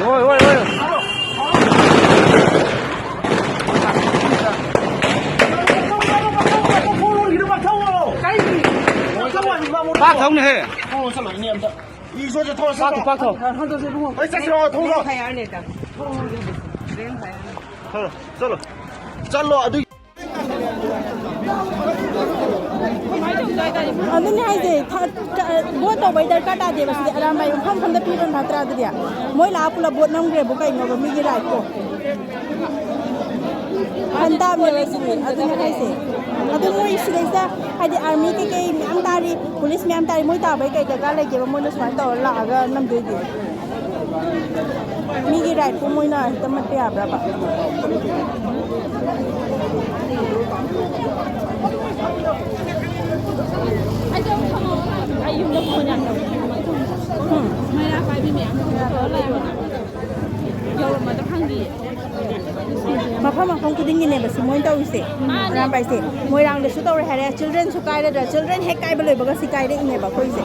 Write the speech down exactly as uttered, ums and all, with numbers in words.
Oi, oi, oi. Pak thau ne he. Pak thau, pak thau. Chalo, chalo. Chalo, adu. Aduni haise, tha-, tha-, vote tau bai darkar ta de ba sidi, aram bai pham pham da pi ran ba tra de dia. Moi la pula vote nam gre bu kai no ba mi gi rai ko. Handa me ba sidi, aduni haise. Adu moi sidi sa, haidi army ke ke mi am tari, police mi am tari, moi ta bai kai ka ka lai ke ba moi na smai tau la ga nam de de. Mi gi rai ko moi na ta mat pe abra ba. Mapham mapham kuding gene ba si moi tau se. Ram bai se. Moi rang de su tau re hare children su kai re da children hek kai ba loi ba ga si kai re ine ba koi se.